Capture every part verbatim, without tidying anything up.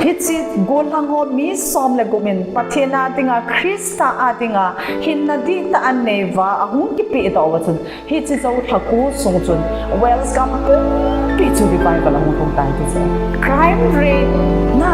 Hiche gollhang ho mi som le gup in Pathen a dinga, Christa a dinga hinna dihtah anei uva ahung kipehdoh uva chun, hiche jou lhaku sung chun Wales gam pumpi chu revival ahung lhung tai ti chu. Crime rate na,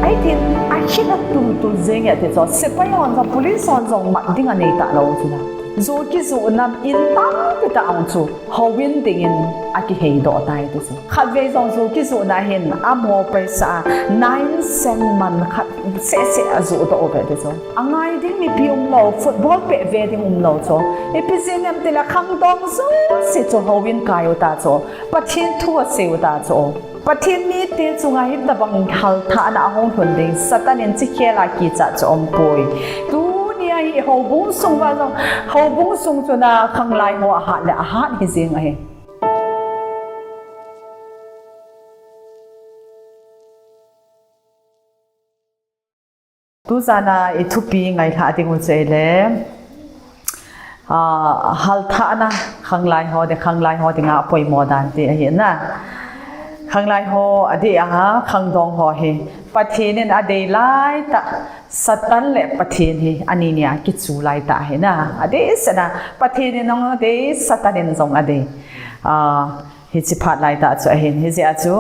ahi tin, akhit a tultul jeng e ti chu. Sepai hon jong, police hon jong mat ding anei talou chu na. Ju kijoh nam in tampi tah ahung chu houin dingin akiheidoh tai ti chu. Khatvei jong ju kijohna hin amaho paisa a nine cent man khat seh seh ajohdoh uve ti chu. Angai ding mipi umlou, football peh ve ding umlou chu. Ipi jeh inem itile khangdong jouse chu houin kai u ta chu. Pathen thu asei u ta chu. Pathen mite chunga hitobang halthahna ahung lhun ding, Satan in hiche khel a kichat chu aumpoi. Tunia hi houbung sung uva jong, houbung sung chun a khanglai ho ahat le ahat hi jeng ahi. Tujan a i thupi ngailhah ding u chu ahile, ah, halthahna khanglai ho, khanglai ho dinga apoimo dan ti ahi na. Khanglai ho adeh a, khangdong ho hi Pathen in adei laitah, Satan le Pathen hi ani nia kichu laitah ahi na. Adei sena, Pathen in jong adei, Satan in jong adei. Ah, hiche phat laitah chu ahin. Hijeh a chu,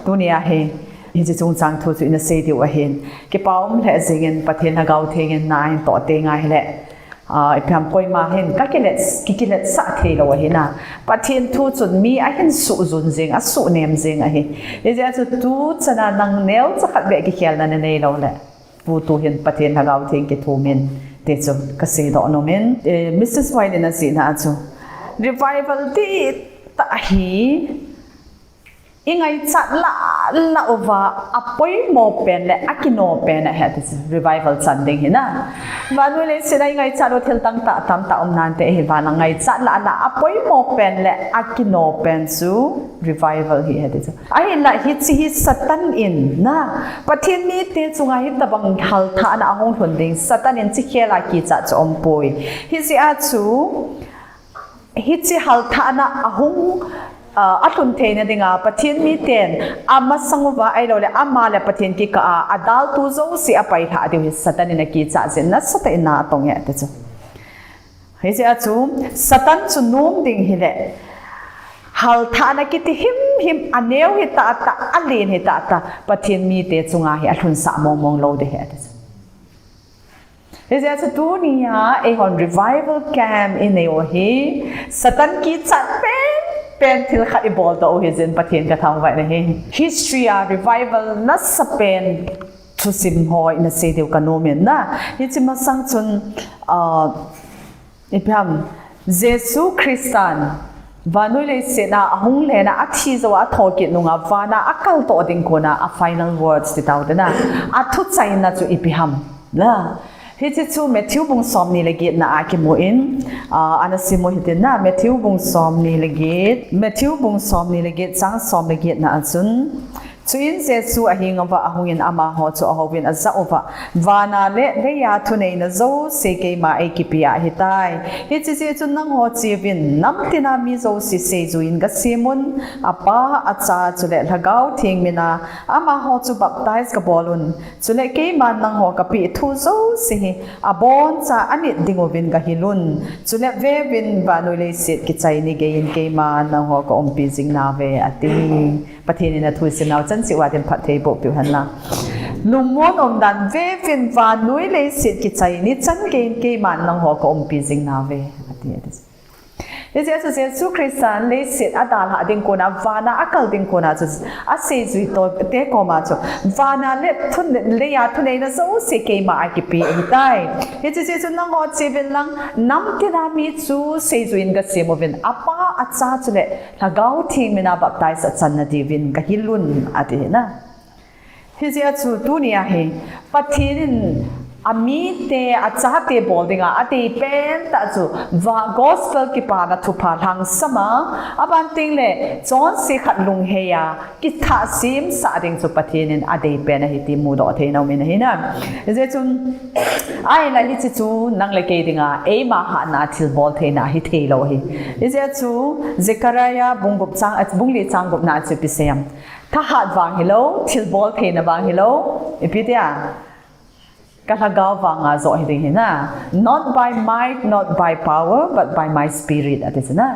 tunia hi, hiche chungchang thu chu ina sei diu ahin. Kipa um lheh jengin Pathen Lhagao Theng in na ahin toh teng ahile, ah, ipi ham koima hin kakilet, kikiletsah theilou ahi na. Pathen thu chun mi ahin suhjun jeng, asuhnem jeng ahi. Hijeh a chu tuchan a nang neocha khat beh kikhelna nanei lou le, tu, tuhin Pathen Lhagao Theng kithum in ti chu kaseidoh nom in. Eh, Missus White in ajihna a chu, revival dihtah hi i ngaichat lah lah uva apoimo pen le akino pen ahi ati chu, revival chan ding hi na. Vannoi leiset a i ngaichat u thil tamtah tamtah um nante ahi vang a ngaichat lah lah apoimo pen le akino pen chu revival hi ati chu. Ahinla hiche hi Satan in na, Pathen mite chunga hitobang halthahna ahung lhun ding, Satan in hiche khel a kichat chu aumpoi. Hijeh a chu, hiche halthahna ahung, ah, alhun theina dinga, Pathen miten amasang uva ahilouleh, ama le Pathen kikah a, adaltu jouse apailhah diu hi Satan in akichat jin, nasatah in na atong e ati chu. Hijeh a chu, Satan chu nom ding hile, halthahna kiti himhim, aneo hi tahtah, alen hi tahtah, Pathen mite chunga hi alhunsah mongmong lou ding ahi ati chu. Hijeh a chu tunia eihon revival camp inei u hi, Satan kichat penpen thil khat ibol doh u hijeh in Pathen kathangvah in ahi. History a revival nasapen thusim ho ina sei diu kanom in na. Hiche masang chun, ah, ipi ham, Jesu Christan vannoi leiset a ahung lhena, athi jouva athokit nunga, vana akaltoh ding kona, a final words ti tau te na, athuchaina chu ipi ham na. Hiche chu Matthew bung somni le getna a kimu in, ah, ana sim u hitin na, Matthew bung somni le get, Matthew bung somni le get chang som le getna a chun, Chuin Jesu aheng uva ahungin amaho chu ahouvin ajah uva, vana le leiya thuneina jouse keima eikipe ahitai. Hiche jeh chun nangho cheuvin, namtina mi jouse seijuiyin gasemun, Apa, Acha chule Lhagao Theng mina amaho chu baptize gabolun. Chule keiman nangho kapeh thu jouse hi aboncha anit dinguvin gahilun. Chule veuvin, vannoi leiset kichai ni geiyin keiman nangho kaumpi jing nauve, ati. Pathen in athu isimnau chan cheh uva din phattheiboh peh u hen lang. Lungmon umdan, veuvin, vannoi leiset kichai ni chan geiyin keiman nangho kaumpi jing nauve, ati, ati. Hijeh a chu Jesu Christan leiset adalhah ding kona, vana akal ding kona chu aseijui tote koma chu, vana le thun, leiya thuneina jouse keima a kipe ahitai. Hiche jeh chun nangho cheuvin lang, namtina mi chu seijuiyin gasemuvin, Apa, Acha chule Lhagao Theng mina baptize achanna diuvin gahilun, ati na. Hijeh a chu tunia hi Pathen in amite, achate bol dinga adei pen tah chu, gospel kipana thupha lhangsam a, aban tengle chonse khat lunghei a kithah semsah ding chu Pathen in adei pen ahi ti mudoh theina um in ahi na. Hijeh chun, ahinla hiche chu nang le kei dinga eima hatna thilbol theina hithei lou ahi. Hijeh chu Zechariah bung gup chang, bung li chang gupna chu ipi sei em? Thahat vang hilou, thilbol theina vang hilou, ipi tia? Ka lhagao vanga joh hiding ahi na. Not by might, not by power, but by my spirit, ati chu na.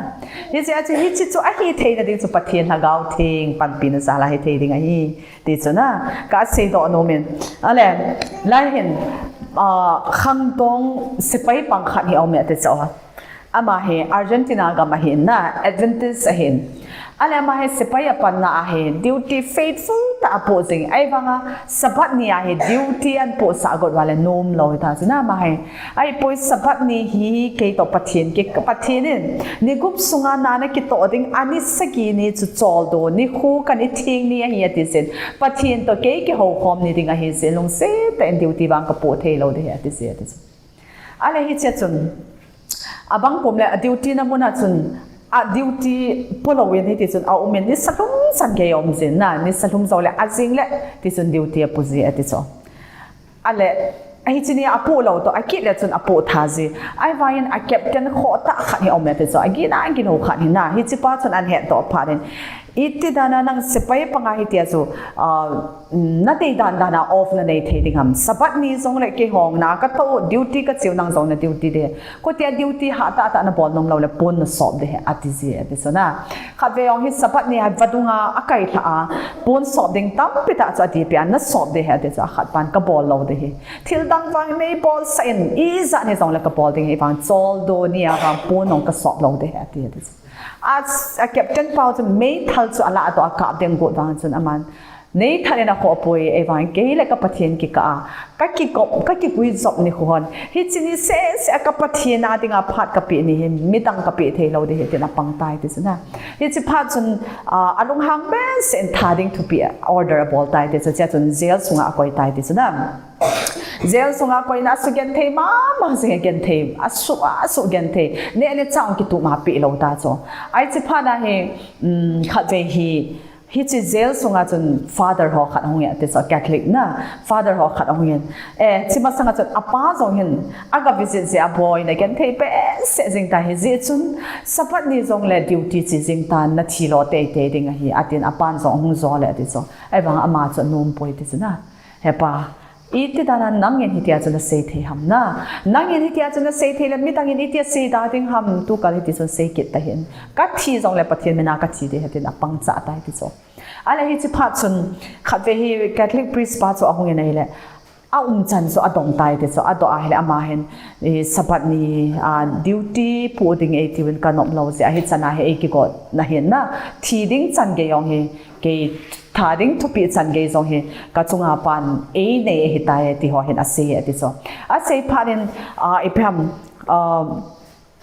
Hijeh a chu hiche chu ahitheina ding chu Pathen Lhagao Theng panpina jal a hithei ding ahi, ti chu na. Kaseidoh nom in. Ale, lai hin, khangdong sepai pang khat hi aume ati chu. Ama hi Argentina gam ahin na, Adventist ahin. Ale ama hi sepai apanna a hi duty faithful tah a apoh jing. Ahivanga Sabbath ni a hi duty ahin pohsah got uva le nomlou hita chu na ama hi. Ahipoi Sabbath ni hi keitoh Pathen ki, Pathen in ni gup sunga na nakitoh ding, ani sagi ni chu choldo nikho, kani theng ni ahi ati jin. Pathen toh kei kihoukhom ni ding ahi jeh in lungset tah in duty vang kapoh theilou ding ahi ati jin ati jin. Ale hiche chun, abang pum le a duty na mun a chun, a duty polou in hiti chun aumin, nisa lhum chan gei aum jin na, nisa lhum jou le ajing le, ti chun duty apo ji ati chu. Ale, hiche ni apoh lou toh, akit le chun apoh tha ji. Ahivangin a captain khohtah khat hi aume ati chu, agina agilou khat hi na, hiche pa chun ahin hetdoh phat in, iti dan a nang sepai panga hitia chu, nadei dan dan a off nanei thei ding ham? Sabbath ni jong le keihon na katoh, duty kache u, nang jong na duty ding. Kotia duty hatah tah nabol nom lou le pon nasop ding ahi, ati ji ati chu na. Khatvei jong hi Sabbath ni a vadung a akailhah a, pon sop ding tampi tah chu adih peh a, nasop ding ahi ati chu, akhat pan kabol lou ding ahi. Thildang vang nei bolsah in, ijat ni jong le kabol ding ahi vang, choldo ni a vang pon jong kasop lou ding ahi ati ati chu. A, a captain pa chu meithal chu alah doh a kap ding agot vang chun aman, neithal in akhoh poi, ahivang kei le ka Pathen kikah a, kakigop, kakiguijop nikho hon, hiche ni sese a ka Pathen a dinga phat kapeh ni hi, midang kapeh theilou ding ahi tin apang tai ti chu na. Hiche phat chun, a, alunghang behseh in tha ding thupeh order abol tai ti chu, chea chun jail sunga akoi tai ti chu na. Jail sunga koina asugenthei mama jing, agenthei, asu, asugenthei. Neh le chah jong kituh ma peh lou ta chu. Hiche phat a hi, um, khatvei hi, hiche jail sunga chun father ho khat ahung in ati chu, Catholic na, father ho khat ahung in. Eh, hiche masanga chun apa jong hin, aga visit jeh a boi, nagenthei behseh jing ta hijeh chun, Sabbath ni jong le duty che jing tan, nathi lo teitei ding ahi, atin apan jong ahung jo le ati chu. Ahivang ama chu anom poi ti chu na. He pa, iti dan a nangin hitia chu nasei thei ham na? Nangin hitia chu nasei thei le midangin iti asei da ding ham, tukal hiti chun sei kit tahih in. Kathi jong le Pathen mina kathi ding ahi tin apang chah tai ti chu. Ale hiche phat chun khatvei hi Catholic priest pa chu ahung in ahile, aumchan chu adong tai ti chu, adoh ahile ama hin, eh, Sabbath ni, ah, duty poh ding eitiuvin kanop lou jeh a hichan a hi eikigot nahin na, thi ding chan gei jong hi, kei tha ding thupeh chan gei jong hi, kachunga pan einei ahitai, ti ho hin asei ati chu. Asei phat in, ah, ipi ham, ah,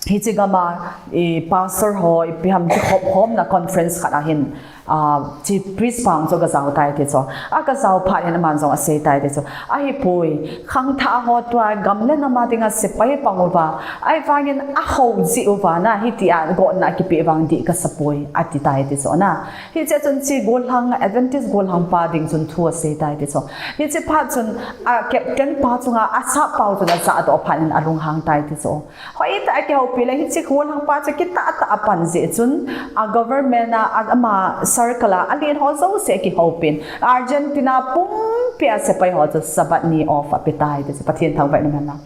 hiche gam a, i pastor ho, ipi ham kikhop khomna conference khat a hin, ah, hiche priest pa jong chu aga jao tai ti chu. Aga jao phat in aman jong asei tai ti chu. Ahipoi, khangthah ho tua gam le nam a dinga sepai pang uva, ahivangin ahou jeh uva na, hitia gotna akipeh vang dih kasa poi, ati tai ti chu na. Hiche chun hiche gollhang, Adventist gollhang pa ding chun thu asei tai ti chu. Hiche phat chun, a captain pa chunga asap pau chun ajahdoh phat in alunghang tai ti chu. Hoitah a akihoupi le hiche gollhang pa chu kitah tah a apan jeh chun, a government a, a ama circle a, alen ho jouse akihoupin, Argentina pumpi a sepai ho chu Sabbath ni off ape tai ti chu, Pathen thangvah in umhen lang.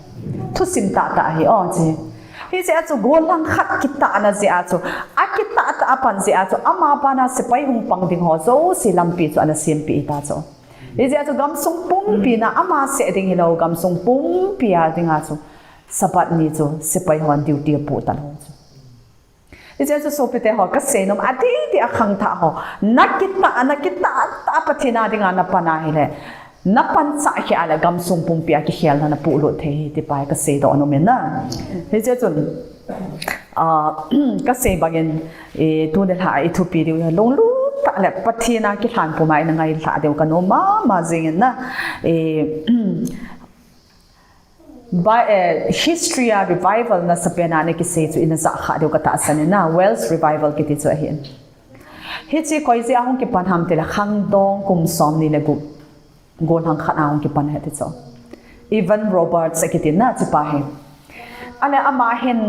Thusim tahtah ahi o hiche. Hiche a chu gollhang khat kitahna jeh a chu, akitah tah a apan jeh a chu, ama bana sepai hung pang ding ho jouse lampi chu ana sempeh ta chu. Hijeh a chu gamsung pumpi na ama seh ding hilou, gamsung pumpi a dinga chu Sabbath ni chu sepai hon duty apoh talou chu. Hijeh a chu sopite ho, kasei nom, adih dih a khangthah ho, nakitah, nakitah tah a Pathen a dinga napan ahile, napanchah kheh a le gamsung pumpi a kikhelna napohlut thei ahi ti pa hi kaseidoh nom in na. Hijeh chun, ah, kasei bangin, eh, tuni lha a ithupi diu hi lunglut tah le Pathen a kilhan puma ina ngailhah diu kanom mama jingin na. Eh, Bi- eh, history a revival nasapen a ana kisei chu ina jah kha diu katahsan in na, Wales revival kiti chu ahin. Hiche koi jeh a hung kipan ham tile khangdong kum somni le gup gollhang khat a hung kipan ahi ti chu. Evan Roberts akiti na hichepa hi. Ale ama hin,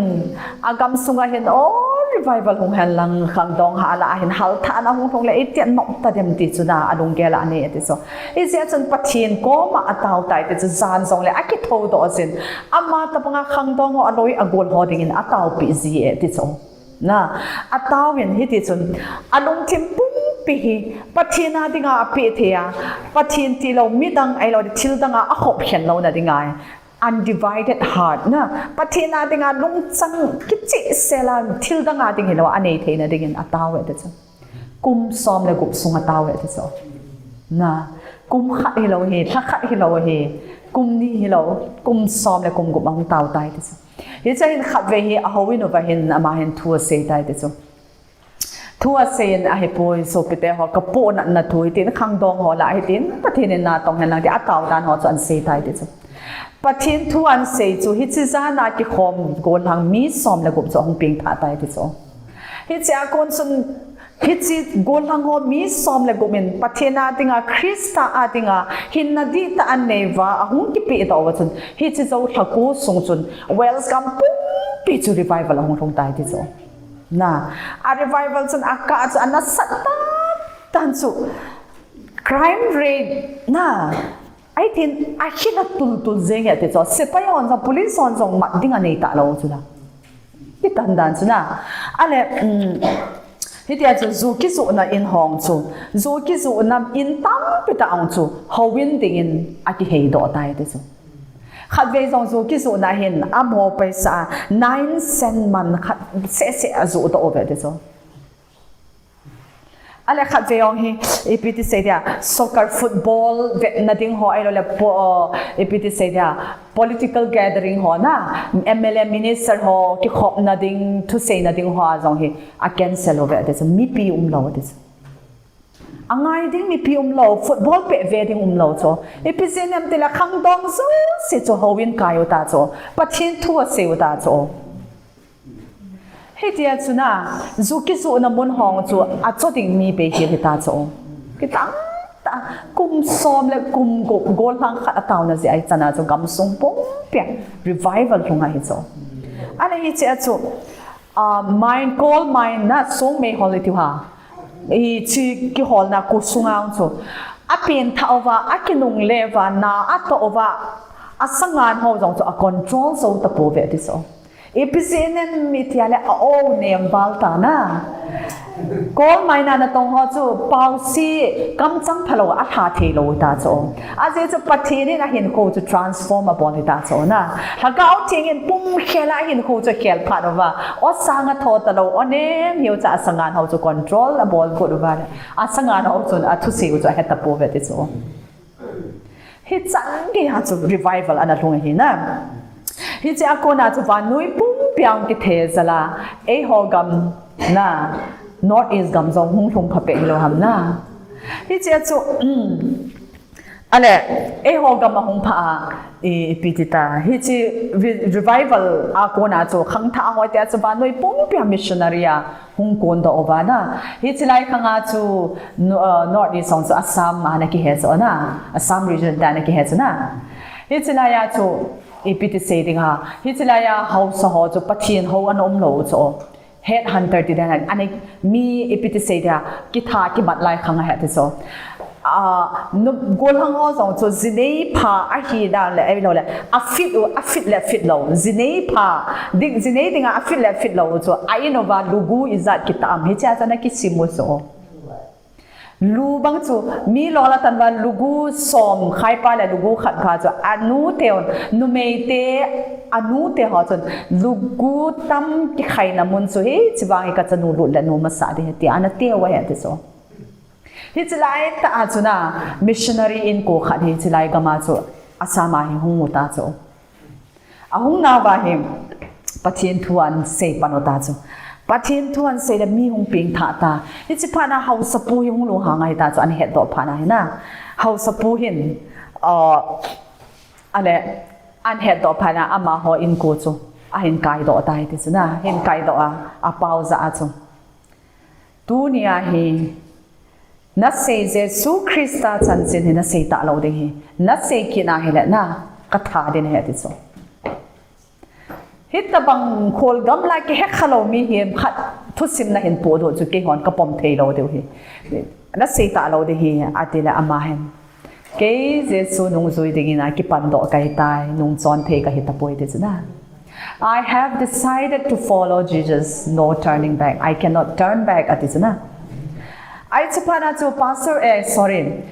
agam sunga hin, o, revival hung hen lang khangdong ha la ahin halthahna hung lhung le iti nom tadem ti chu na alunggel a anei ti chu. Hijeh chun Pathen koma atao tai ti chu, jan jongle akithou doh jin. Ama tobanga khangdong ho aloi agol ho dingin ataopi ji e ti chu. Na, ataovin hiti chun, alungthim pumpi hi, Pathen a dinga apeh thei a, Pathen tilou, midang ahilou, thil danga akhop khen louna dinga, undivided heart, na, Pathen a dinga lungchang kichehsel a, thil danga ding hilou, anei theina dingin ataove ti chu. Kum som le gup sung ataove ti chu. Na, kum khat hilou hi, lha khat hilou hi, kum ni hilou, kum som le kum gup ahung tao tai ti chu. Hiche hin khatvei hi ahouin uva hin, ama hin thu asei tai ti chu. Thu aseiyin ahipoi, sopite ho, kapohnatna thu hitin khangdong ho lah hitin, Pathen in natong hen lang ti atao dan ho chu ahin sei tai ti chu. Pathen thu ahin sei chu, hiche jan a kikhom gollhang mi som le gup chu ahung pengthah tai ti chu. Hiche a kon chun, hiche gollhang ho mi som le gup in Pathen a dinga, Christa a dinga hinna dihtah anei uva, ahung kipehdoh uva chun, hiche jou lha ko sung chun Wales gam pumpi chu revival ahung lhung tai ti chu. Na, a revival chun akah chu anasat tan, tan chu crime rate na, ahi tin ahila tultul jeng e ti chu. Sepai hon jong, police hon jong mat ding anei talou chu na. Hitan dan chu na. Ale, um, hitia chu ju kijohna in hong chu, ju kijohna in tampi tah hong chu houin dingin akiheidoh tai ti chu. Khatvei jong ju kijohna hin amaho paisa a nine cent man khat seh seh ajohdoh uve ti chu. Ale khatvei jong hi, ipi ti sei dia, soccer, football vetna ding ho, ahilou le po, ipi ti sei dia, political gathering ho na, M L A minister ho kikhopna ding, thuseina ding ho a jong hi acancel uve ti chu, mipi umlou ti chu. Angai ding mipi umlou, football peh ve ding umlou chu. Ipi jeh inem tile khangdong jouse chu houin kai u ta chu. Pathen thu asei u ta chu. Hitia chu na, ju kijohna mun hong chu acho ding mi beihel hita chu. Kitang tah, kum som le kum gup gollhang khat ataona jeh a hichan a chu gamsung pumpia revival lhung ahi chu. Ale hiche a chu, ah, mine, coal mine na, song meihol iti ha. Hiche kiholna ko sunga chu apenthah uva, akinungle uva, na atoh uva, asangan ho jong chu acontrol jou tapouve ti chu. Ipi jeh inem itile a-o nem val ta na. Coal mine a natong ho chu paosi kamchang phalou alha theilou ta chu. Ajeh chu Pathen in ahinkho chu transform abol hita chu na. Lhagao Theng in pumkhel a ahinkho chu akhel phat uva, o sang atho talou, o nem hiu cha asangan ho chu control abol got uva, asangan ho chun athusei u chu ahe tapouve ti chu. Hichan geiya chu revival ana lhung ahi na. Hiche a kona chu vannoi pumpia hung kithejal a, eiho gam na, North East gam jong hung lhung pha peh hilou ham na. Hiche a chu, um, ale, eiho gam ahung pha a, i, ipi ti ta. Hiche re-, revival a kona chu khangthah ho tia chu vannoi pumpia missionary a hung kondoh uva na. Hiche lai khang a chu no-, uh, North East jong chu Assam a ana kihe chu na. Assam region te ana kihe chu na. Hiche lai a chu ipi ti sei ding ham. Hiche lai a haosa ho chu Pathen hou ana umlou chu. Headhunter ti dan a, ana mi ipi ti sei dia, kitha kimat lai khang ahi ti chu. Ah, nu, gollhang ho jong chu jinei pha ahi dan le, ahilou le, afit u, afit le afit lou. Jinei pha, ding, jinei dinga afit le afit lou chu, a in uva lugu ijat kitah am, hichea chu ana kisim u chu. Lu bang chu, mi lol atan uva lugu som, khaipa le lugu khat pha chu, anu te, numei te, anu te ho chun, lugu tam kikhaina mun chu, hiche vang hi kachanu lut le nom asa ding ahi, tia ana teu ahi ti chu. Hiche lai tah a chu na, missionary inko khat hi hiche lai gam a chu, Assam a hi hung u ta chu. Ahung nauva hi, Pathen thu ahin sei pan u ta chu. Pathen thu ahin sei le mi hung pengthah ta. Hiche phat na haosapu hi hung lunghang ahi ta chu, ana hetdoh phat na hi na. Haosapu hin, uh, ale, Ahin hetdoh phat na amaho inko chu ahin kaidoh tai ti chu na, ahin kaidoh a, apao jah a chu. Tunia hi, nasei Jesu Christa chanchin hi nasei talou ding ahi. Nasei kit na hile na, katha ding ahi ati chu. Hitobang kholgam lai kihekha lou mihem khat thusim nahin podoh chu keihon kapom thei lou diu ahi. Nasei talou ding ahi, ati le ama hin. Kei Jesu nungjui dingin a kipan doh kahitai, nungchon thei kahi tapoi ti chu na. I have decided to follow Jesus, no turning back. I cannot turn back, ati chu na. Ahi chu phat na chu pastor, eh, sorry.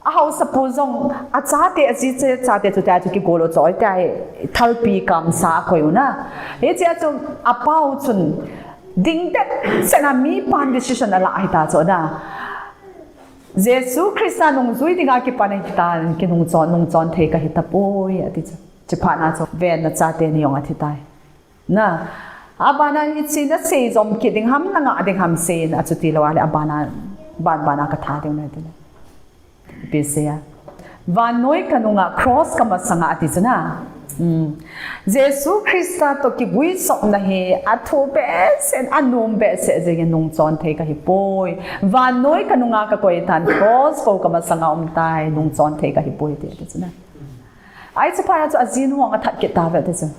Ahaosapu jong achate, aji chate chu tia chu kigol u chu, tia hi thalpi kamsa akoi u na. Hichea chu apao chun dingdet sena mipan decision ala ahita chu na. Jesu Christa nungjui dinga kipan ahitan, kinungchon, nungchon thei kahi tapoi, ati chu. Chuphat na chu, ven nachate ni jong athi tai. Na, abana hiche nasei jom kit ding ham, nangah ding ham seiyin, achuti lou a le abana, ban bana katha ding ahi tile. Ipi asei a. Vannoi kanunga cross kamasanga ati chu na. Hmm. Jesu Christa toh kiguijopna hi athu behseh, anom behseh jengin nungchon thei kahipoi. Vannoi kanunga kakoi tan cross bou kamasanga umtai, nungchon thei kahipoi ti, ati chu na. Ahi chu phat na chu ajinu jong athat kit tauve ati chu.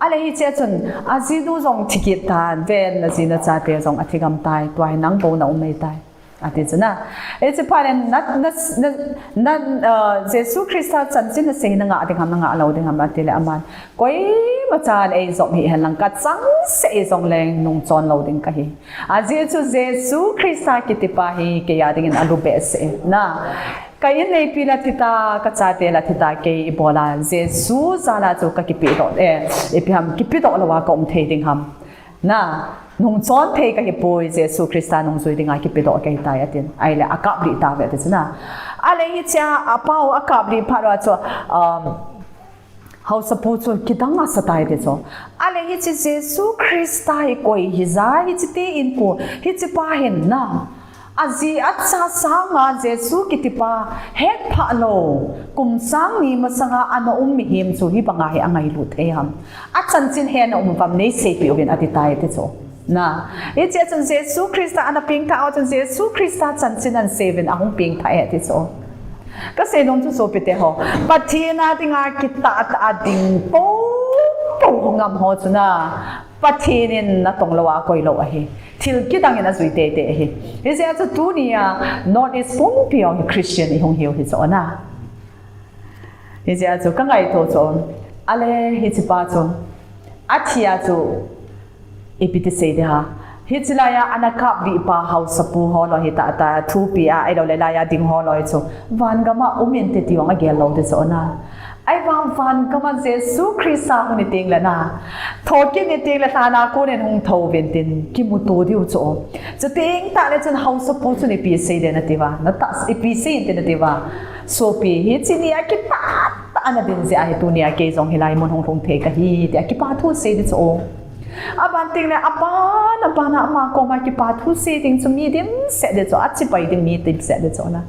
Ahile hichea chun, ajinu jong thi kit tan, ven, naji nachate jong athi gam tai, tua hi nang bou naum ahitai, ati chu na. Hiche phat in na, na, na, na, uh, Jesu Christa chanchin nasei nangah ding ham, nangah lou ding ham, ati le aman, koima chan eijop hih hen lang, kachangseh hijongleng nungchon lou ding kahi. Ajeh chu Jesu Christa kitipa hi keiya dingin alu behseh na. Ka inneipi la thita, kachate la thita, kei ibola Jesu jala chu kakipehdoh, eh, ipi ham, kipehdoh louva kaum thei ding ham. Na, nungchon thei kahipoi, Jesu Christa nungjui dinga kipehdoh kahitai atin. Ahile akaplih tauve ati chu na. Ahile hichea apao akaplih phat uva chu, um, haosapu chu kidang asa tai ti chu. Ahile hiche Jesu Christa hi koi hija, hiche ti inko, hichepa hin na. Aji acha sanga Jesu kitipa hetphah lou, kum sang ni masanga ana um mihem chu hibanga hi angailut thei ham. Achanchin hena um uvam neiseipeh uvin ati tai ti chu. Na, hichea chun Jesu Christa ana pengthah uva chun Jesu Christa chanchin ahin sei uvin ahung pengthah e ti chu. Kasei nom chu sopite ho, Pathen a dinga kitah tah a ding poupou ngam ho chu na, Pathen in natong louva akoi lou ahi. Thil kidang in ajui teitei ahi. Hijeh a chu tunia North East pumpi jong hi Christian ihung hiu hi chu na. Hijeh a chu kangaito chu, ahile hichepa chu, athia chu, ipi ti sei ding ham. Hiche laiya ana kaplih pa haosapu ho loi hitah tah, thupi a, ahilou le laiya ding ho loi chu, van gama um inte ti jong agel lou ti chu na. Ahivang van gama Jesu Christa hung ni teng le na, thokit ni teng le lhana konin hung thou uvin tin kimuto diu chu. Chuteng tah le chun haosapu chun ipi sei ding nati uva, natah ipi sei inte nati uva. Sopi, hiche nia kitah tah a nadin jeh a hi tunia kei jong hilai mun hung lhung thei kahi tia kipa thu sei ding chu. Aban teng le aban, aban a ama koma kipa thu sei ding chu mi dimset ding chu, achibai ding mi dimset ding chu na.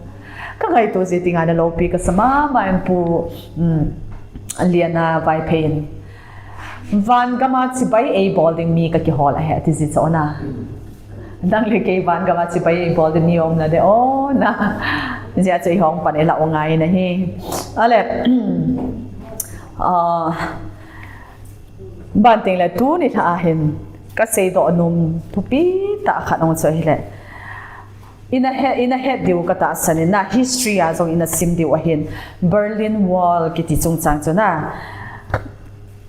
Kangaito jeh dinga na loupi kasa mama in Pu, um, Liana Vaiphei in. Van gama chibai eibol ding mi kakihol ahi ati ji chu na. Nang le kei van gama chibai eibol ding mi um nade o na. Hijeh a chu eihon pan ila u ngai nahi. Ahile, ah, Ban teng le tuni lha a hin kasei doh nom thupi tah khat hung chu ahile. Ina het, ina het diu katahsan in na history a jong ina sim diu ahin Berlin Wall kiti chungchang chu na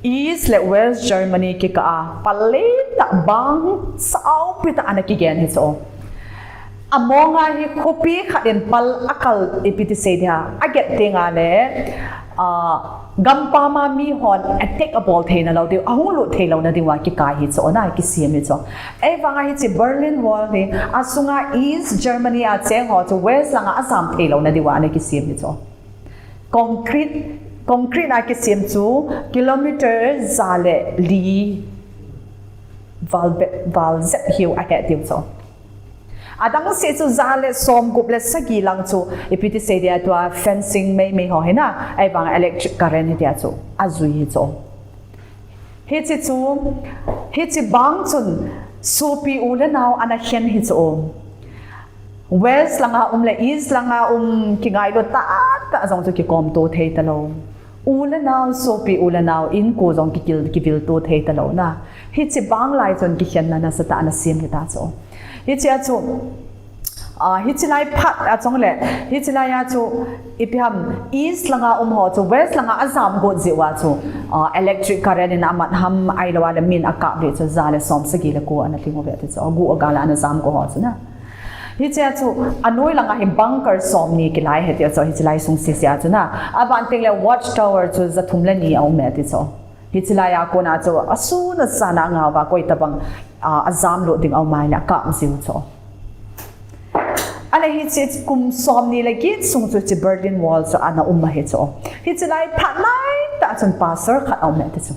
East le West Germany kikah a pal letah bang saupi tah ana kigen hi chu. Amonga hi khopi khat in pal akal ipi ti sei dia, aget tenga le, ah, gampam a mihon attack abol theina lou diu, ahung lut thei louna diuva kikai hi chu, ana kisem hi chu. Ahivanga hiche Berlin Wall hi, asunga East Germany a cheng ho chu West langa ajam thei louna diuva ana kisem hi chu. Concrete, concrete a kisem chu kilometer ja le li val be-, val jep hiu ahet diu chu. Adang seh chu ja le som gup le sagi lang chu ipi ti sei dia tua fencing meimei ho hi na, ahivang electric current hi tia chu ajui hi chu. Hichi chu, hichi bang chun sopi u le nao ana khen hi chu. West langa um le East langa um kingailu tah tah jong chu kikom to thei talou. U le nao, sopi u le nao, inko jong kikil, kivil to thei talou na. Hichi bang lai chun kikhenna nasatah ana sem hi ta chu. Hichia chu, ah, hichi lai phat a chong le, hichi lai a chu, ipi ham, East langa um ho chu, West langa ajam got jeh uva chu, ah, electric current in amat ham, ahilou a le min akap le chu, ja le som sagi le ko ana lhing uve ti chu, agu agal a ana jam go ho chu na. Hichia chu, anoi langa hi bunker som ni kilai hi ti chu, hichi lai sung sese a chu na. Aban teng le watch tower chu, ja thum le ni a um e ti chu. Hichi lai a kona chu, asun asan a angao uva, koi tabang, ah, ajam lut ding a um a le akap jiu chu. Ale hichi kum som ni le get sung chu hichi Berlin Wall chu ana um ahi chu. Hichi lai phat lai tah chun pastor khat a um e ti chu.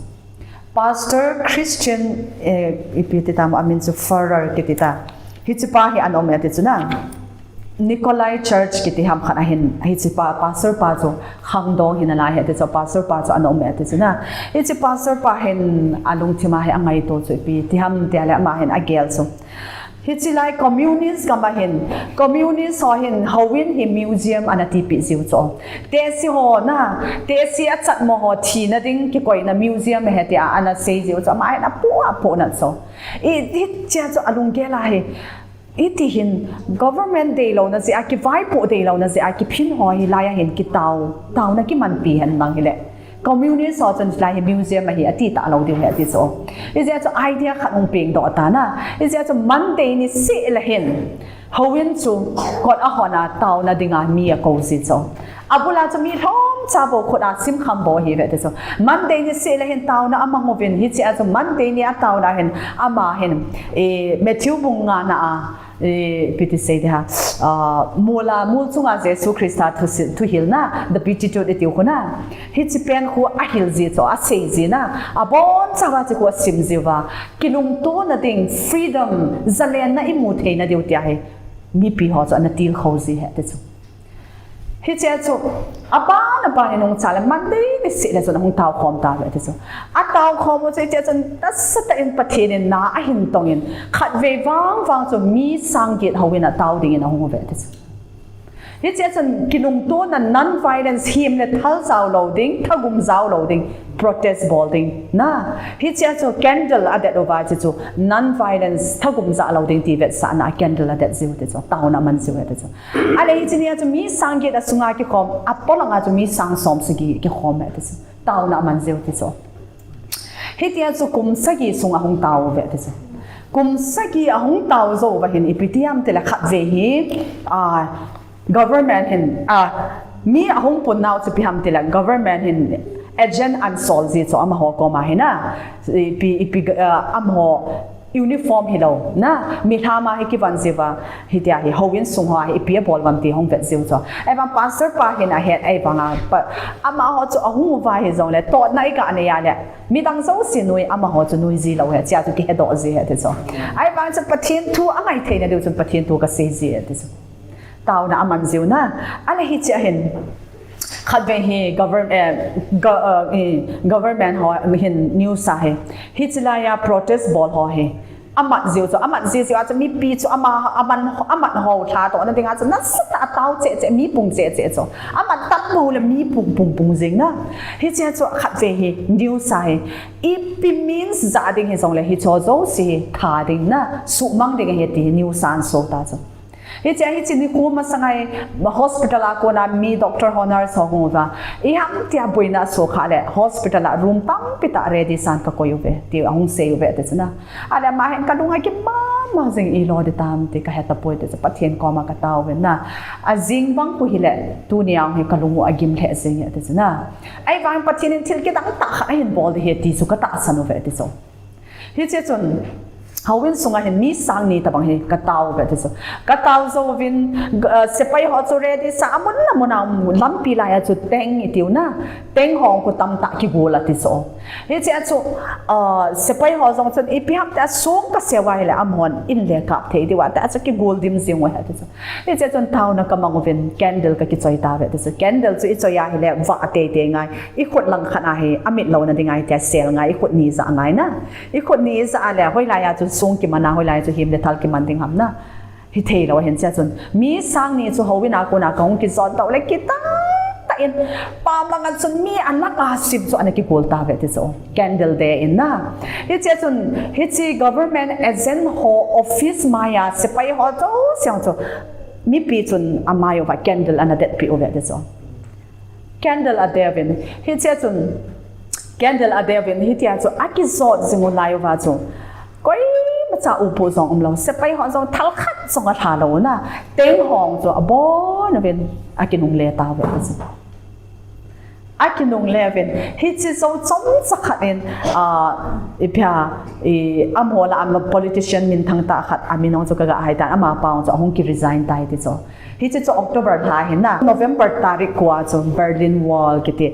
Pastor Christian, eh, ipi ti tam amin chu Führer kiti ta. Hichi pa hi ana um e ti chu na. Nikolai Church kiti ham khat ahin, hichi pa, pastor pa chu khangdong hi nalai hi ti chu, pastor pa chu ana um e ti chu na. Hichi pastor pa hin alungthim a hi angaito chu ipi ti ham ti a le ama hin agel chu. Hichi lai communist gam a hin, communist ho hin, houin hi museum ana tipeh jiu chu. Tehse ho na, tehse achatmo ho thina ding kikoina museum ahi tia ana sei jiu chu, ama hin apoh, apoh na chu. I, hichia chu alunggel a hi, iti hin government deilouna jeh a, kivaipoh deilouna jeh a, kiphin ho hi lai a hin kitao, taona kimanpi hen lang hile. Communist ho chun lai hi museum ahi ati talou diu ahi ati chu. Hijeh chun idea khat hung pengdoh ta na. Hijeh chun Monday niseh le hin, houin chu kot ahon a taona dinga mi akou ji chu. Abul a chu mi lhomcha bou khut a simkham bou ahi uve ti chu. Monday niseh le hin taona amang uvin, hichia chu Monday ni a taona hin, ama hin, eh, Matthew bung nga na a, eh, ipi ti sei ding ham, ah, mol a, mol chunga Jesu Christa thusi-, thuhilna, the Beatitude itiu khu na. Hichi pen khu ahil ji chu, asei ji na. Abonchauva hichi khu asim jiuva. Kilungtona ding, freedom, zalenna imu theina diu tia hi mipi ho chu ana tilkhou ji ahi ti chu. Hichia chu, aban aban in nungcha le Monday niseh le chun ahung taokhom tauve ti chu. Ataokhom u chu hichia chun nasatah in Pathen in na ahin tong in, khatvei vang vang chu mi sang get houin a tao dingin ahung uve ti chu. Hichia chun kilungtona non-violence, him le thal jao lou ding, thagum jao lou ding, protest bol ding na. Hichia chu candle adet uva hichi chu non-violence, thagum jao lou ding ti vetsahna a candle adet jiu ti chu, taona aman jiu ahi ti chu. Ale hichi nia chu mi sang get asunga kikhom, apolanga chu mi sang som sagi kikhom ahi ti chu. Taona aman jiu ti chu. Hitia chu kum sagi sung ahung tao uve ti chu. Kum sagi ahung tao jou uva hin ipi ti ham ti le khatvei hi, ah, government hin, ah, mi ahung pun nau chu ipi ham ti le government hin agent ana sol ji chu amaho koma hi na. Ipi, ipi, ah, amaho uniform hilou na, milham a hi kivon jiuva, hitia hi houin sung hoa hi ipi abol uvem ti hung vet jiu chu. Ahivang pastor pa hin ahet, ahivang a pa, amaho chu ahung uva hijongle, totna iga nei a le, midang jouse noi, amaho chu noi ji lou ahi, hichia chu kihedoh ji ahi ti chu. Ahivang chu Pathen thu angai theina diu chun Pathen thu kasei ji ahi ti chu. Taona aman jiu na, ale hichia hin, khatvei hi govern-, eh, go-, eh, eh, government ho hin news a hi. Hichi lai a protest bol ho hi. Amat jiu chu, amat ji jiu a chu mipi chu ama, aman, amat ho lhatohna dinga chu nasatah a tao cheh cheh, mi pung cheh cheh chu. Amat tam bou le mi pung, pung, pung jing na. Hichia chu khatvei hi news a hi. Ipi means ja ding hijongle hicho jouse hi tha ding na, suhmang ding ahi ti hi news a ana so ta chu. Hichia hichi nikho masanga hi hospital a kona mi doctor ho nurse ho hung uva. Iham tia boina aso kha le hospital a room tampi tah ready san kakoi uve. Ti ahung sei uve ti chu na. Ale ama hin kalung agim mama jing, ilo ding tam ti kahe tapoi ti chu Pathen koma katao uve na. Ajing vang khu hile tunia hi kalung u agim lheh jing e ti chu na. Ahivang Pathen in thil kidang tah khat ahin bol ding ahi ti chu katahsan uve ti chu. Hiche chun, Houin sunga hin mi sang ni tabang hi katao ve ti chu. Katao jouvin, uh, sepai ho chu ready sa amun amun a um, lampi laiya chu tank itiu na. Tank ho khu tamtah kigol a ti chu. Hichea chu, uh, sepai ho jong chun ipi ham tia song kaseuva hile amahon in le kap thei diuva tia chu kigol dim jing uve ti chu. Hichea chun taona kamang uvin candle kakichoi tauve ti chu. Candle chu ichoi a hile vah teitei ngai. Ikhut langkhat a hi amit louna ding ahi tia sel ngai, ikhut ni jah ngai na. Ikhut ni jah a le, hoilaiya chu song kiman a, hoilaiya chu hem le thal kiman ding ham na. Hithei lou ahin, hichea chun mi sang ni chu houin a kona kahung kijot doh le kitah tah in, pam langa chun mi alak a sim chu ana kigol tauve ti chu. Candle de in na. Hichea chun, hiche government agent ho office maiya sepai ho jouse chu mipi chun amai uva candle ana detpi uve ti chu. Candle adeuvin, hichea chun candle adeuvin, hitia chu akijot jing u lai uva chu koimacha upu jong umlou, sepai ho jong thal khat jong alha lou na, tank ho chu abon uvin akinungle tauve ti chu. Akinungle uvin, hiche jou chomcha khat in, ah, ipi ham, i, amaho lah a politician minthang tah khat, amin jong chu kaga hai tan, amapa jong chu ahung kiresign tai ti chu. Hiche chu October lha ahi na, November tarik ko a chu Berlin Wall kiti,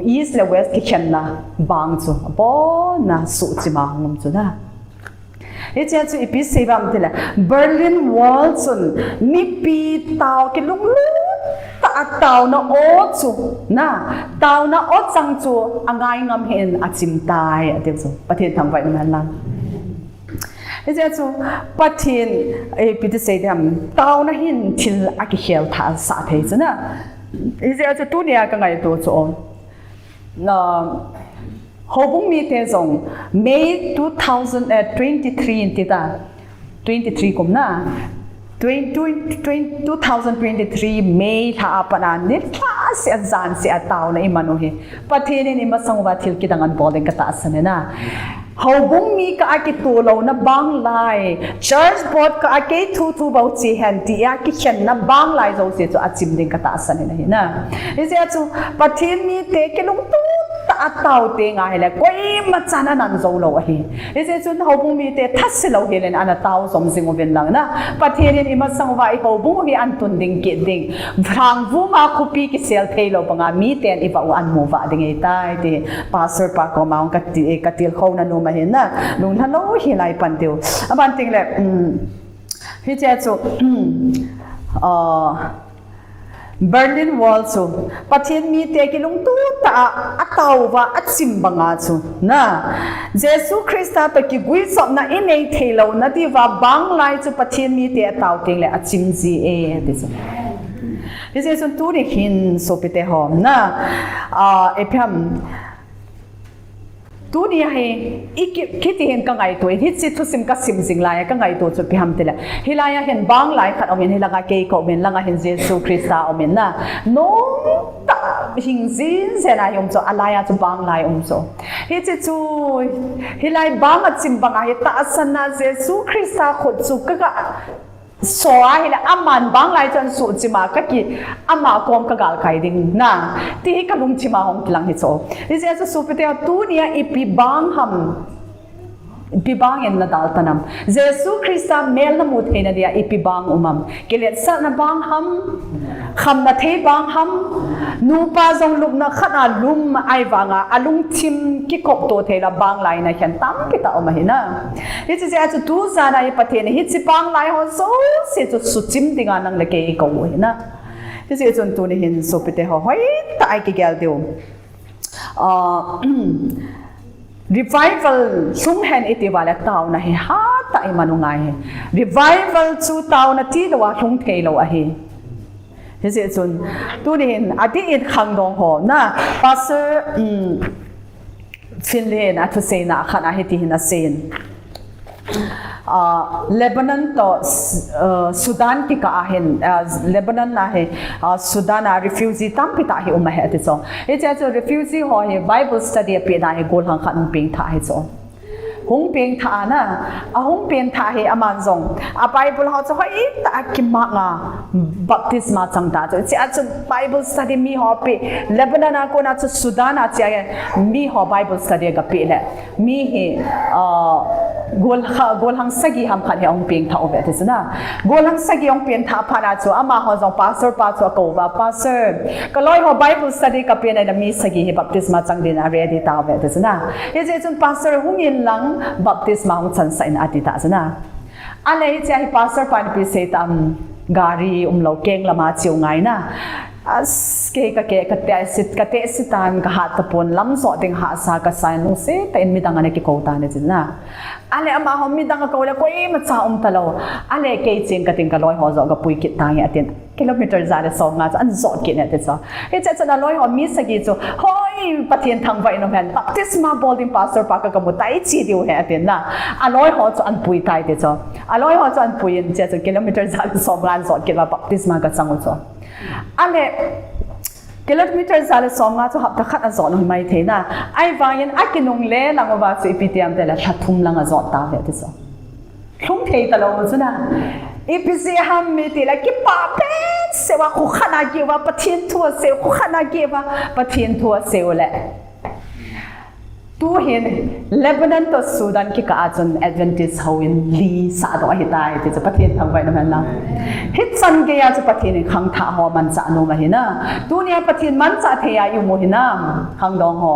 East le West kikhenna bang chu abon a suhchim a hung um chu na. Hichea chu ipi sei uvem tile, Berlin Wall chun mipi tao kilunglut tah a taona o chu na, taona o chang chu angai ngam hih in achim tai ati chu. Pathen thangvah in um hen lang. Hichea chu Pathen, eh, ipi ti sei ding ham, taona hin thil akikhel thah sah thei chu na. Hichea chu tunia kangaito chu, na, houbung mite jong May two thousand, eh, twenty-three in ti ta, twenty-three kum na, twenty, twenty, two thousand twenty-three May lha a pat a nilhah seh a jan seh a taona iman u hi Pathen in imasang uva thil kidang anabol ding katahsan e na. Houbung mi kah a kitoh louna bang lai, church board kah a kei thu thu bou che hen tia kikhenna bang lai jouse chu achim ding katahsan in ahi na. Hichea chu Pathen mite kilunglut tah a tao teng ahile koimachan anan jou lou ahi. Hichea chun houbung mite thase lou hel in ana tao jom jing uvin lang na. Pathen in imasang uva ihoubung u hi antun ding kit ding, lhangvum a khopi kisel thei lou banga miten ivah u anmu vah ding ahitai ti Pastor pa koma hung kati, katilkhouna nom ahi na, lunglha lou hi lai pan diu. Aban teng le, um, hichea chu, um, uh, Berlin Wall chu Pathen mite kilunglut tah a atao uva achim banga chu na, Jesu Christa toh kiguijopna inei thei louna diuva bang lai chu Pathen mite atao teng le achim ji e ti chu. Hichea chun tuni hin sopite ho na, ah, ipi ham, tunia hi, i ki, kiti hin kangaito, hiche thusim kasim jing laiya kangaito chu ipi ham tile, hilaiya hin bang lai khat um in, hilanga kei ka um in, langa hin Jesu Christa um in na, nomtah hing jing jeng a hi um chu, alaiya chu bang lai um chu. Hiche chu, hilai bang achim banga hi tahsan a Jesu Christa khut chu kaga so ahile aman bang lai chu ansuhchim a kaki, ama kom kagalkai ding na, ti hi kalungthim a hung kilang hi chu. Hichea chu sopite ho, tunia ipi bang ham, ipi bang in nadal tan am? Jesu Christa mel namu theina dia ipi bang um am? Kiletsahna bang ham? Khamna thei bang ham? Nupa jong lupna khat a lum ahivanga alungthim kikopto thei lou bang lai nakhen tampi tah um ahi na. Hiche jeh a chu tujan a hi Pathen in hiche bang lai ho jouse chu suchim dinga nang le kei eikou u ahi na. Hiche jeh chun tuni hin sopite ho, hoitah a ikigel diu, ah, revival lhung hen iti uva le taona hi hatah a iman u ngai ahi. Revival chu taona tilou a lhung thei lou ahi. Hiche jeh chun tuni hin adih in khangdong ho na, Pastor, um, Finlay in athuseina khat a hiti hin aseiyin, ah, Lebanon toh, ah, Sudan kikah a hin, ah, Lebanon a hi, ah, Sudan a refugee tampi tah hi um ahi ati chu. Hiche jeh chun refugee ho hi Bible study apehna hi gollhang khat hung pengthah ahi chu. Hung pengthah a na, ahung pengthah hi aman jong a Bible ho chu hoitah a kimat a baptisma chang tah chu. Hiche a chu Bible study mi ho apeh, Lebanon a kona chu Sudan a chea mi ho Bible study agapeh le, mi hi, ah, Gol, golhang sagi ham khat hi ahung pengthah uve ati chu na. Golhang sagi ahung pengthah phat a chu amaho jong pastor pa chu akou uva, Pastor, kaloi ho Bible study kapen a mi sagi hi baptisma chang din a ready tauve ati chu na. Hijeh chun pastor hung in lang baptisma hung chansah in ati ta chu na. Ale hichea hi pastor pa in ipi sei tam, gari umlou keng lama cheu ngai na. As, kei kakeh, katehse, katehse tan, kahat tapon, lam jot ding hahsa kasa in lungset tah in midang ana kikou tan ati chu na. Ale amaho midang akou le koimacha um talou. Ale kei cheng kating kaloi ho joh kapui kit tange atin. Kilometer ja le somnga chu ana jot kit e ati chu. Hichea chun aloi ho mi sagi chu, hoi, Pathen thangvah in um hen, baptisma bol ding pastor pa ka, kamu tai che diu ahi atin na. Aloi ho chu ana pui tai ati chu. Aloi ho chu ana pui in chea chu kilometer ja le somnga ana jot kit uva baptisma kachang u chu. Ale kilometer ja le somnga chu hapta khat ajot u hi maithei na. Ahivangin akinungle lang uva chu ipi ti ham itile lha thum lang ajot tauve ati chu. Lhung thei talou chu na. Ipi jeh ham itile kipah behseh uva, kho khat a geh uva Pathen thu asei u, kho khat a geh uva Pathen thu asei u le. Tuhin Lebanon toh Sudan kikah a chun Adventist houin li sahdoh ahitai ti chu Pathen thangvah in um hen lang. Hichan geiya chu Pathen in khangthah ho manchah nom ahi na. Tunia Pathen manchah theiya i um u hinam, khangdong ho.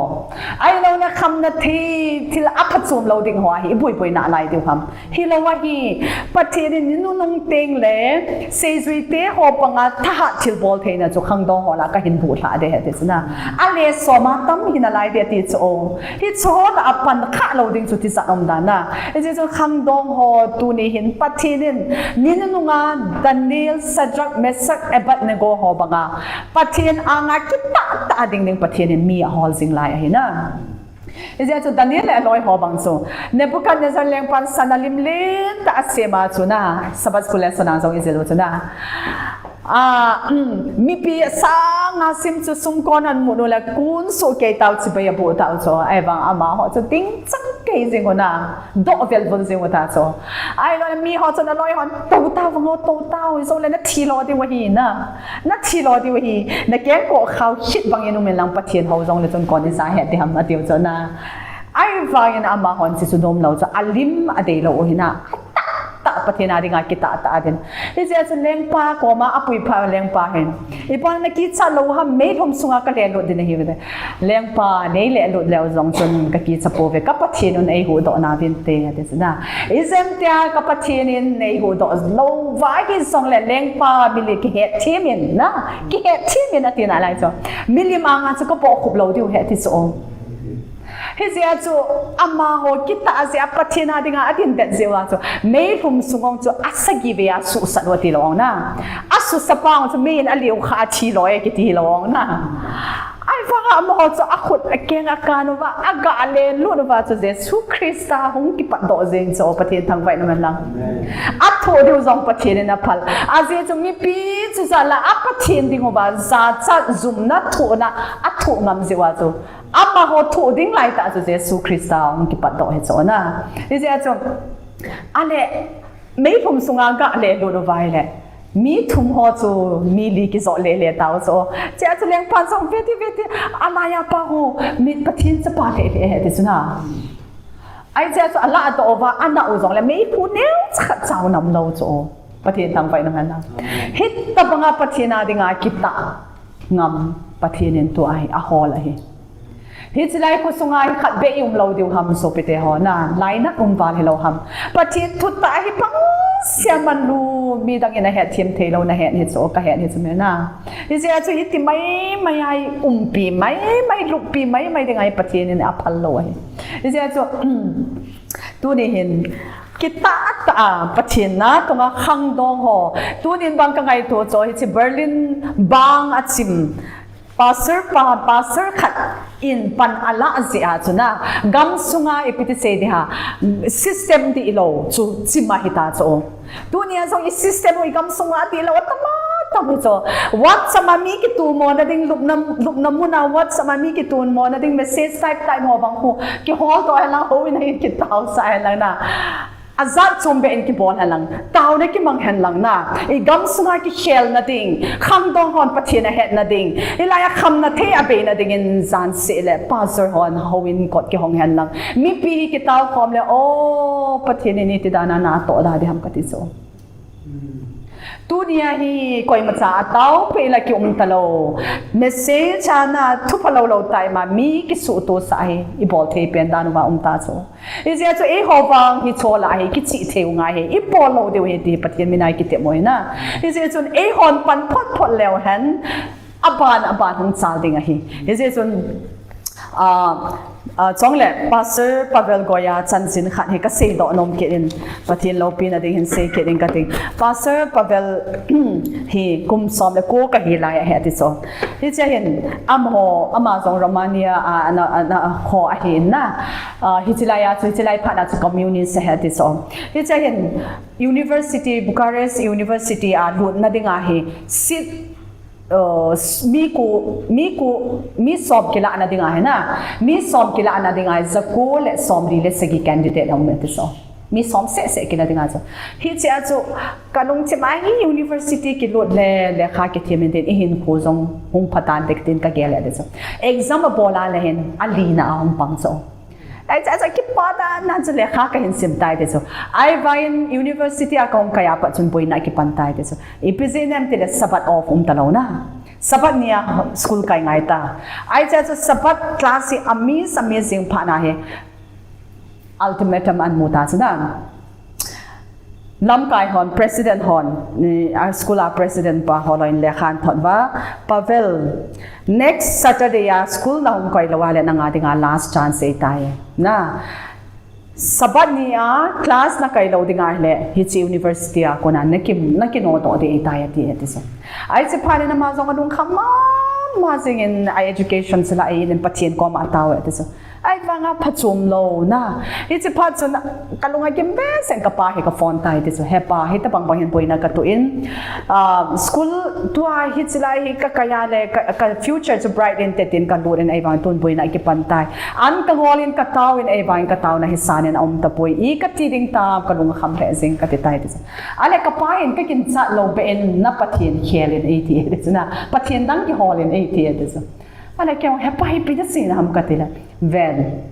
Ahilou le khamna thei, thil aphachom lou ding ho ahi, iboiboina lai diu ham. Hilou ahi, Pathen in ni nunung teng le seijuite ho banga thahat thilbol theina chu khangdong ho lah a kahin buhlhah ding ahi ti chu na. Ale soma tam hinalai ding ati chu o. Hichu ho lah a pan khah lou ding chu tijat um dan na. Hijeh chun khangdong ho tuni hin Pathen in ni nununga Daniel, Shadrach, Meshach, Abednego ho banga Pathen anga kitah tah a ding ding Pathen in mi ahol jing lai ahi na. Hijeh chun Daniel le aloi ho bang chu Nebuchadnezzar lengpan sana lim lentah asem a chu na, Sabbath school lesson a jong ijil u chu na. A, mipi sanga sim chu sumkon ana mut u le kun soh kei tau, chibai aboh tau chu. Ahivang amaho chu dingchang kei jing u na, doh velvul jing u ta chu. Ahilou le miho chun aloi hon, tou tau vang o, tou tau, hijongle nathi lo diu ahi na. Nathi lo diu ahi, nakeng koh khao hit bangin um in lang Pathen hou jongle chun kon ija het ding ham atiu chu na. Ahivangin amahon hichu nomlou chu alim adeilou u hi na. Atahtah Pathen a dinga kitah tah a din. Hijeh chun lengpa koma apui phat lengpa hin, ipi naki cha lou ham, meilhum sunga kale lut ding ahi ve. Lengpa, neile lut leu jong chun kakicha pouve, ka Pathen un eihuhdoh nauvinte ati chu na. Ijemtia ka Pathen in neihuhdoh lou uva hijongle lengpa milim kihetthem in na, kihetthem in ati nalai chu. Milim anga chu kapoh khup lou diu ahi ati chu o. Hijeh a chu amaho kitah jeh a Pathen a dinga adin det jeh uva chu meilhum sung ong chu asagi vei a suhsat u atilou ong na. Asuhsat pa ong chu mei in ali u kha athi lou e kiti lou ong na. Ahivanga amaho chu akhut akeng akan uva, aga le lut uva chu Jesu Christa hung kipatdoh jeng chu Pathen thangvah in um hen lang. Athoh diu jong Pathen in aphal. Ajeh chu mipi chu jat lah a Pathen ding uva jachat jumna thohna athoh ngam jeh uva chu amaho thoh ding laitah chu Jesu Christa hung kipatdoh ahi chu na. Hijeh a chu, ale, meilhum sunga aga le lut uva ahile mi thum ho chu mi li kijot lele tau chu. Chea chu lengpan jong veti veti, alaiya pa hu mi Pathen chapa lele ahi ti chu na. Ahi chea chu alahdoh uva anah u jongle meikhu neocha khat chau nam lou chu. Pathen thangvah in um hen lang. Hitobanga Pathen a dinga kitah ngam Pathen in tua hi ahol ahi. Hiche lai khosunga hi khat beh i um lou diu ham sopite ho na, lainat um val hilou ham. Pathen thutah hi pang sia man lu midang in ahetthem theilou nahet hi chu, kahet hi chu me na. Hijeh a chu hiti maimai a i umpi maimai, luppi maimai dinga hi Pathen in aphal lou ahi. Hijeh a chu, tuni hin, kitah tah a, Pathen na tonga khangdong ho. Tunin bang kangaito chu, hiche Berlin bang achim. Pastor pa, pastor khat in pan alah jeh a chu na, gamsunga ipi ti sei ding ham, system dihlou chu chim ahita chu. Tunia jong i system u i gamsunga dihlou atam atam hi chu. WhatsApp a mi kitumona ding, lupna, lupna muna WhatsApp a mi kitumona ding, message type type ho bang khu kihol toh hen lang, houin a hin kitaosah hen lang na. Ajat chom beh in kibol hen lang, taona kimang hen lang na, i gamsunga kikhelna ding, khangdong hon Pathen ahetna ding, hilai a khamna thei abeina dingin jan seh le pastor hon houin kot kihong hen lang, mipi hi kitao khom le, o, Pathen in iti dan a natoh da ding ham kati chu. Tunia hi koimacha atao peh la kium talou. Message a na thu phalou lou tai ma mi kisuhtoh sah hi ibol thei pen dan uva um ta chu. Hijeh chun eiho vang hi chola hi kichih thei u ngai hi. Ibol lou diu hi ti Pathen mina kitep u hi na. Hijeh chun eihon pan phot phot leu hen. Aban, aban hung chal ding ahi. Hijeh chun, ah, ah, chule Pastor Pavel Goya chanchin khat hi kasei doh nom kit in, Pathen loupina ding hin sei kit in kati. Pastor Pavel hi kum som le ko kahi lai ahi ati chu. Hiche hin amaho, ama jong Romania a, ana, ana ho ahi na. Ah, hiche lai a chu, hiche lai phat a chu communist ahi ati chu. Hiche hin University, Bucharest University a lutna ding ahi. Seat Uh, mi ko, mi ko, mi som kilahna dinga hi na. Mi som kilahna dinga hi, jako le somli le sagi candidate aum e ti chu. Mi som seh seh kila dinga chu. Hiche a chu, kalungthim a hi university kilut le, lekha kithem in tin, ihinkho jong hung pha tante tin kagel e ti chu. Exam abol a le hin, alina a hung pang chu. Ahi, ahi, ahi, kipah tah a chu lekha kahin sim tai ti chu. Ahivangin university a kahung kai a pat chun boina kipan tai ti chu. Ipi jeh inem tile Sabbath off um talou na. Sabbath ni a school kai ngai ta. Ahi, ahi, ahi, Sabbath class hi a miss, a miss jing phat na hi ultimatum ahin mu ta chu na. Lamkai hon, president hon, ni, a school a president pa holoi in lekha ahin thot uva, Pavel, next Saturday a school nahung koi lou a le nanga dinga last chance ahitai. Na, Sabbath ni a class nakoi lou ding ahile, hiche university a kona naki, nakinodoh ding ahitai ati, ati chu. Ahi, hiche phat in ama jong alungkham mama jing in a education chu la in Pathen koma atao e ati chu. Ahivanga phachom lou na. Hiche phat chun kalung agim behseh in kapa hi kaphone tai ti chu. He pa, hitobang bang hin boina katoh in. Ah, school tua hiche lai hi kakai a le ka, ka future chu bright inte tin kalut in ahivang tun boina kipan tai. An kangol in katao in ahivang kataona hi san in aum tapoi. I kati ding tam kalung akham lheh jing kati tai ti chu. Ahile kapa hin kakinchat lou beh in na Pathen khel in eiti ti chu na. Pathen dang kihol in eiti ti chu. Ahile keiho, he pa, ipi nasei na ham katile. Ven.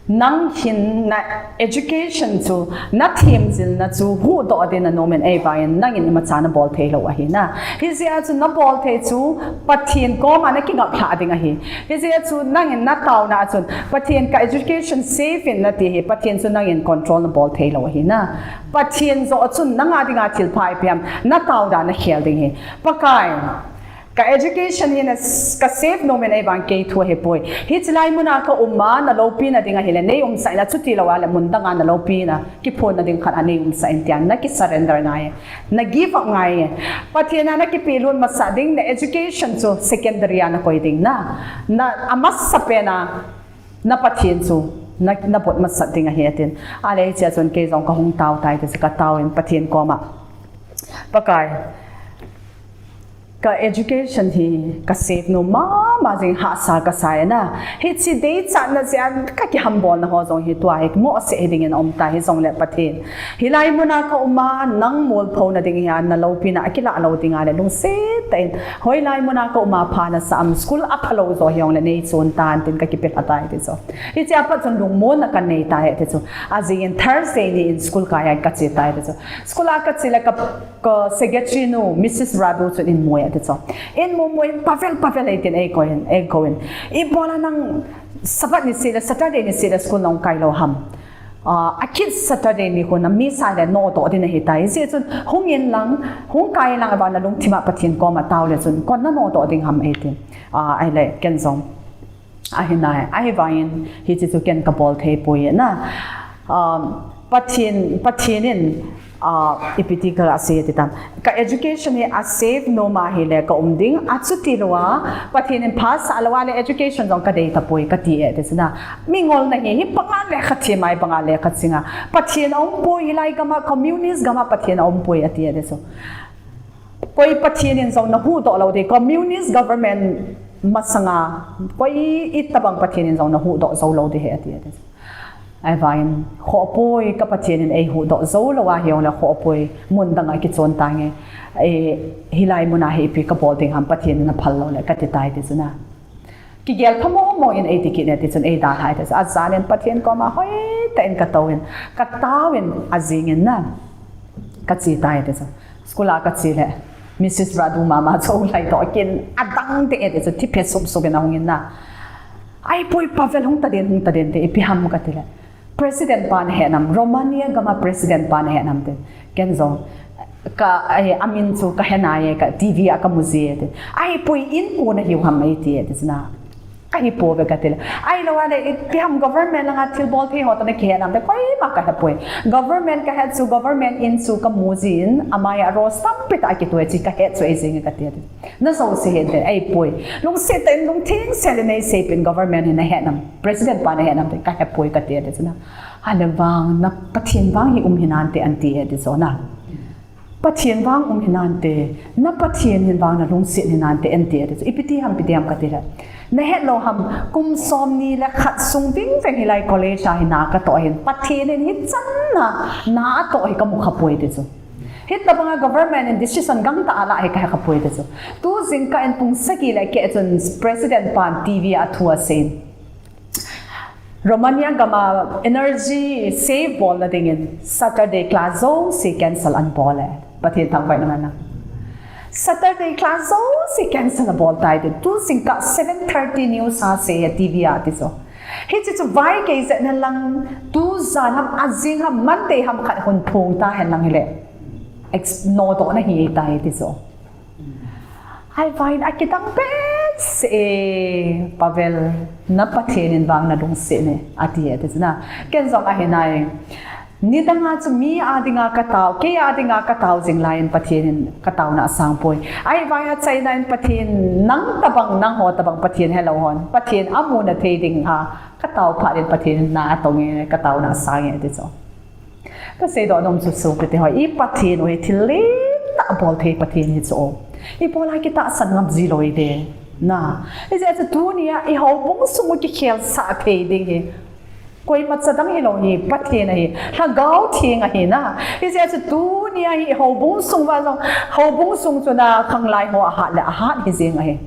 Nang hin na education chu, na themjilna chu, huhdoh ding nanom in ahivangin, nangin imacha nabol thei lou ahi na. Hijeh a chu nabol thei chu, Pathen koma nakingap lhah ding ahi. Hijeh a chu nangin nataona a chun, Pathen ka education safe in nati hi, Pathen chu nangin control nabol thei lou ahi na. Pathen joh a chun nanga dinga thilpha ipi ham, natao dan nakhel ding ahi. Pakai, ka education hi na s-, ka safe nom in ahivang kei thu ahipoi. Hiche lai muna kaum a, naloupina ding ahile, nei umsah in, achuti lou a le mun danga naloupina kiphonna ding khat a nei umsah in tin, naki surrender ngai, na give up ngai. Pathen a nakipehlut masat ding, na education chu secondary a nakoi ding na, na amasapen a, na Pathen chu, na, nabot masat ding ahi atin. Ahile hiche a chun kei jong kahung tao tai ti chu, katao in Pathen koma. Pakai, ka education hi ka safe nom mama jing, hahsa kasa e na. Hiche deichatna jeh a kakihambolna ho jong hi tua hi mohseh hi dingin aum ta hijongle Pathen. Hilai muna kaum a nang molphona ding hi a naloupina akilah lou ding ahile lungset tah in. Hoilai muna kaum a pha nasah am, school aphalou jo hijongle neichon tan tin kakipelha tai ti chu. Hiche a pat chun lungmonna kanei tai ti chu. Ajing in Thursday ni in school kai a kache tai ti chu. School a kache le ka Ka secretary nu, Missus Radu chun eimu e ati chu. Eimu mu in, Pavel, Pavel, eitin eikou in, eikou in. Ibola nang Sabbath niseh le, Saturday niseh le school nahung kai lou ham. Ah, akit Saturday ni khu na miss a le nodoh ding nahi tai. Hijeh chun hung in lang, hung kai in lang, avana lungthim a Pathen koma tao le chun, koin nanodoh ding ham eitin. Ah, ahile, ken jong. Ahi nai, ahivangin hiche chu ken kabol thei poi na. Um, Pathen, Pathen in, uh, ipi ti kasei ati tam. Ka education hi a safe nom ahile kaum ding, achuti lou a, Pathen in phasah lou a le education jong kadei tapoi kati e ti chu na. Mingol na hi, hibanga lekha them a, hibanga lekha ching a. Pathen aumpoi, hilai gam a, communist gam a Pathen aumpoi ati e ti chu. Koi Pathen in jong nahuhdoh lou ding, communist government masanga, koi itobang Pathen in jong nahuhdoh jou lou ding ahi ati, ati. Ahivangin, khohpoi, ka Pathen in eihuhdoh jou lou ahi jongle khohpoi, mun dang a kichon tange, eh, hilai mun a hi ipi kabol ding ham Pathen in aphal lou le kati tai ti chu na. Kigel pha mong mong in eiti kit e ti chun eidalhah e ti chu. Ajan in Pathen koma hoitah in katou in, katao in ajing in na. Kache tai ti chu. School a kache le, Missus Radu mama chu lai toh kin adang te e ti chu, thiphe sup sup in ahung in na. Ahipoi Pavel hung ta den, hung ta den te, ipi ham kati le. President pa nahe nam, Romania gam a President pa nahe nam te. Ken jong, ka, eh, amin chu kahe nai e, ka TV a kamu ji e te. Ahipoi inkon nahiu ham eiti e ti chu na. Kahipouve kati le. Ahilou le, ipi ham government langa thilbol thei ho toh nakihe nam te, koima kahepoi. Government kahet chu, government in chu kamu jin, amai a rose tampi tah akitoi e ti kahet chu eijing e kati e ti. Najouse hin te, ahipoi. Lungset tah in, lungtheng sel in neiseipeh in government hi nahe nam, President pa nahe nam te, kahepoi kati e ti chu na. Ahile vang, na Pathen vang hi um hinante anti e ti chu na. Pathen vang um hinante, na Pathen hin vang nalungset hinante anti e ti chu. Ipi ti ham, ipi ti ham kati le. Nahet lou ham, kum somni le khat sung vingveng hilai college a hi na katoh hin, Pathen in hichan na, na atoh hi kamu khapoi ti chu. Hitobang a government in decision gangtah ala hi kahe khapoi ti chu. Tu jingkah in pung sagi le keh chun President pan TV a thu asei in. Romania gam a energy save bolna dingin Saturday class jouse cancel anabol e. Pathen thangvah in umhen lang. Saturday class jouse cancel abol tai ti. Tu jingkah seven thirty news a asei e TV a ti chu. Hiche chu vai kei jeh in lang, tu jan ham, ajing ham, Monday ham khat hun phong tahen lang hile. Ex-, nodoh nahi tai ti chu. Ahivangin akidang behseh e, Pavel, na Pathen in vang nalungset in, ati e ti chu na. Ken jong ahi nai. Nidang a chu mi a dinga katao, kei a dinga katao jing lai in Pathen in kataona asang poi. Ahivang achaina in Pathen nang tobang, nangho tobang Pathen helou hon, Pathen amuna thei ding a katao phat in Pathen in na atong e, kataona asang e ti chu. Kaseidoh nom chu sopite ho, i Pathen u hi thil lentah bol thei Pathen hi chu. Ibola kitahsan ngap ji lou ite. Na. Hijeh a chu tunia i houbung sung u kikhelsah thei ding hi. Koima cha dang hilou hi, Pathen ahi, Lhagao Theng ahi na. Hijeh a chu tunia hi houbung sung uva jong, houbung sung chu na khanglai ho ahat le ahat hi jeng ahi.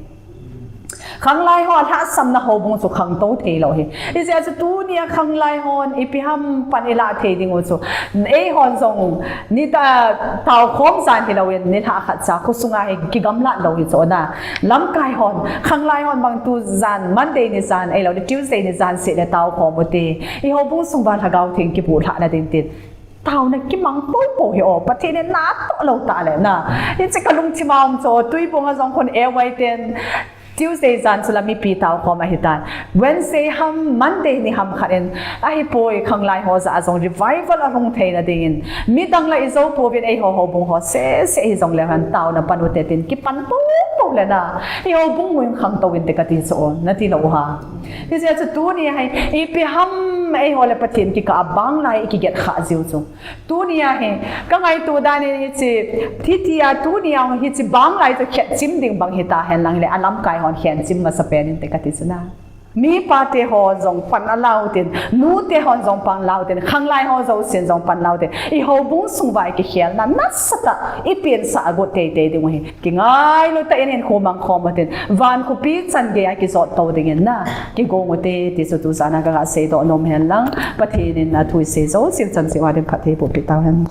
Khanglai ho alhahsamna houbung chu khangtou thei lou hi. Hijeh a chu tunia khanglai hon ipi ham pan ilah thei ding u chu. Eihon jong nitah taokhom jan hilou in nilhah khat cha khosunga hi kigamlat lou hi chu na. Lamkai hon, khanglai hon bang tu jan Monday ni jan, ahilou le Tuesday ni jan seh le taokhom u te. I houbung sung uva Lhagao Theng kibuhlhah na ding tin. Taona kimang poupou hi o, Pathen in na atoh lou tah le na. Hiche kalungthim a um chu, Tuibong a jong khun A Y ten, Tuesday jan chu la mipi taokhom ahitan. Wednesday ham, Monday ni ham khat in, ahipoi khanglai ho jah a jong revival alhung theina dingin. Midang la ijou pouvin eiho houbung ho seh seh hijongle han taona pan u te tin kipan poupou le na. I houbung u in khangtou inte kati chu o, nati lou u ham. Hijeh a chu tunia hi, ipi ham eiho le Pathen kikah a bang lai i kiget khah jiu chu. Tunia hi, kangaito dan in hiche, hitia tunia hiche bang lai chu khetchim ding bang hitahen lang le, alamkai hon khenchim masapen inte kati chu na. Mipa te ho jong pan alau tin, nu te hon jong pan lau tin, khanglai ho jousen jong pan lau tin, i houbung sung uva i kikhelna nasatah, i pensah agot teitei ding u hi. Kingailu tah in hinkho mangkhom u tin, van khopi chan gei a kijot tou dingin na, kigong u te, ti chu tu jan a kaga seidoh nom hen lang, Pathen in athu isei jouse chan cheh uva din phatthei boh peh tau hen.